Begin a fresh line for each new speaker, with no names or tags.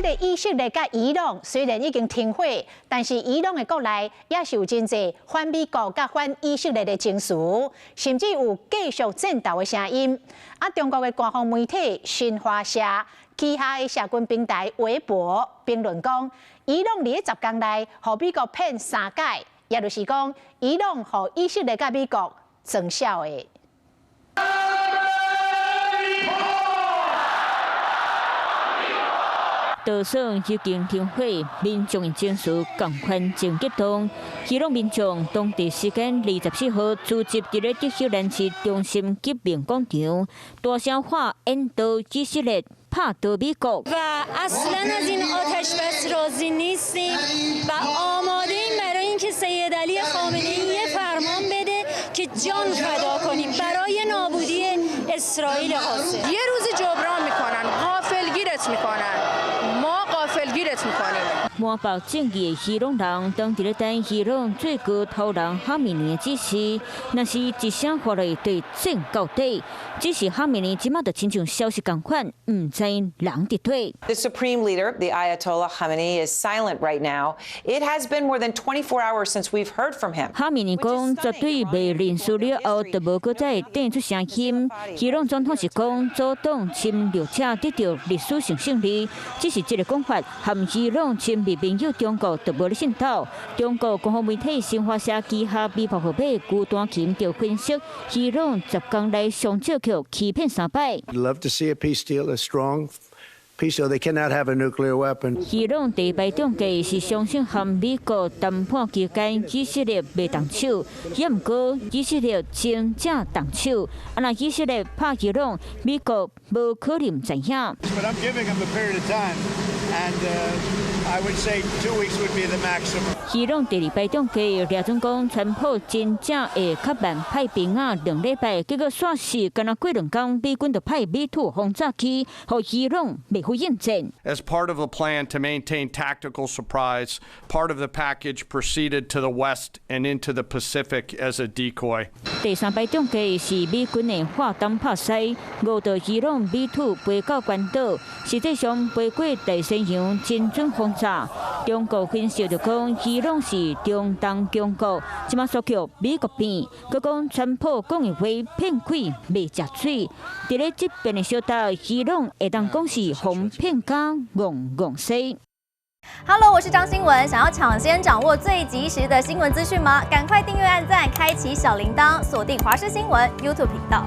這个以色列佮伊朗雖然已經停火，但是伊朗的國內也是有真濟反美國佮反以色列的情緒，甚至有繼續戰鬥的聲音。啊，中國的官方媒體新華社旗下的社群平台微博評論講，伊朗佇咧10工內，予美國騙三擺，也就是講，伊朗予以色列佮美國裝痟的。
就算已經停火，民眾的情緒仝款真激動。伊朗民眾當地時間24號聚集佇咧德黑蘭市中心革命廣場，大聲喊引導以色列，拍倒美國。
و اصلا از این آتش بس راضی نیستیم و آماده ایم برای اینکه سید علی خامنه ای یه فرمان بده که جان فدا کنیم برای نابودی اسرائیل غاصب.
یه روزی جبران میکنن، غافلگیرت میکنن، ما غافلگیرت میکنیم。
滿腹正義的伊朗人，當佇咧等伊朗最高頭人哈米尼的指示，若是一聲發落就戰到底。只是哈米尼這馬就親像消失仝款，毋知人佇佗。
The supreme leader, the Ayatollah Khamenei, is silent right now. It has been more than 24 hours since we've heard from him.
哈米尼講絕對袂認輸了後，就無閣再彈出聲音。伊朗總統是講，阻擋侵略者得著歷史性勝利，只是這个講法和伊朗親密朋友中國就無咧滲透。中國官方媒體新華社旗下微博號碼顧丹琴就分析，伊朗10工內上少予欺騙三擺。
Love to see a peace deal, a strong peace deal. They cannot have a nuclear weapon.
伊朗第二擺中計是相信和美國談判期間，以色列袂動手，也毋過以色列真正動手。啊，若以色列拍伊朗，美國無可能毋知影。
But I'm giving them a period of time, and I would say 2 weeks would be the maximum.
伊朗第二擺中計，掠準講川普真正會較慢派兵仔2禮拜，結果煞是干焦過兩工，美軍就派 V2轟炸機，予伊朗袂赴應戰。
As part of a plan to maintain tactical surprise, part of the package proceeded to the west and into the Pacific as a decoy.
第三擺中計是美軍的化東拍西，誤導伊朗 V2飛到關島，實際上飛過大西洋，精準轟炸。中國分析就講，伊朗是中東強國，這馬訴求美國變，閣講川普講的話騙鬼袂食喙。佇咧這邊的小島，伊朗會當講是予騙甲戇戇西。
Hello，我是張新文，想要搶先掌握最及時的新聞資訊嗎？趕快訂閱、按讚、開啟小鈴鐺，鎖定華視新聞 YouTube 頻道。